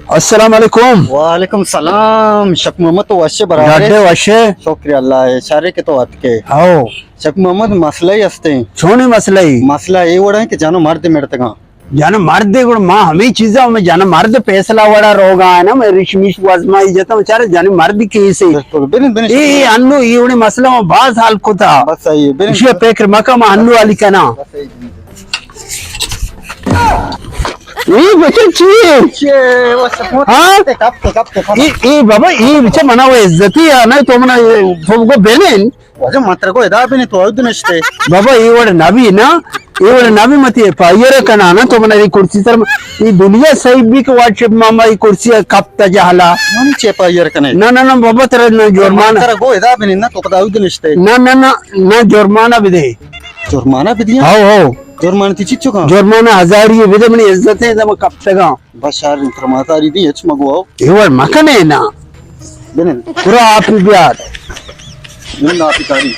السلام علیکم۔ وعلیکم سلام۔ شفیع محمد، تو وش ئے برابر ئے؟ ڈاڈے وش ئے۔ شکر اللہ ءِ، شر ئے کہ تو اتک ئے۔ ہو۔ شفیع محمد، مسئلہ ئے ہست ایں۔ چونیں مسئلہ ئے؟ مسئلہ اے وڑ ایں کہ جن ءُ مرد مڑتگاں۔ جن ءُ مرد گڑا ما ہمے چیزاں، ہمے جن ءُ مرد فیصلہ وڑا روگا ایں نا، میں ریش میش وزمائی جتا، بیچارہ جن ءُ مرد کیس ایں۔ بالکل، بنند، بنند۔ اے، اے انو اے وڑیں مسئلہ ما باز حل کتا۔ بس صحیح ایں، بنند۔ ایشی فکر مکا، ما انو حل کنا۔ بس صحیح ایں۔ اے بچہ چی اے؟ چی اے؟ وہ سب ہاں؟ کپ تے، کپ تے، کپ تے۔ اے، اے بابا، اے بچہ منا وہ عزتی ہے نا، تو منا، تو کو بنند۔ واجہ من ترا گو ادا بنند، تو اود نشتے۔ بابا، اے وڑ نبی نا، اے وڑ نبی، متی ایف آئی آر کنا نا، تو منا اے کرسی سر، اے دنیا صحیح بی کہ واٹس ایپ ماما اے کرسی کپتا جہلا۔ من چے ایف آئی آر کنے؟ نہ، نہ، نہ، بابا، ترا نہ جرمانہ۔ من ترا گو ادا بنند نا، تو پدا اود نشتے۔ نہ، نہ، نہ، نہ، جرمانہ بدے۔ جرمانہ بدیاں؟ How, how. جرمانہ تی چی چکا؟ جرمانہ ہزاری بدے، منی عزت ایں، دم کپتگاں۔ بس شر ایں، ترا ماتاری دی، ہچ مگو آؤ۔ اے وڑ مکنے نا۔ بنند۔ برو آپی بیار۔ بنند آپی کاری۔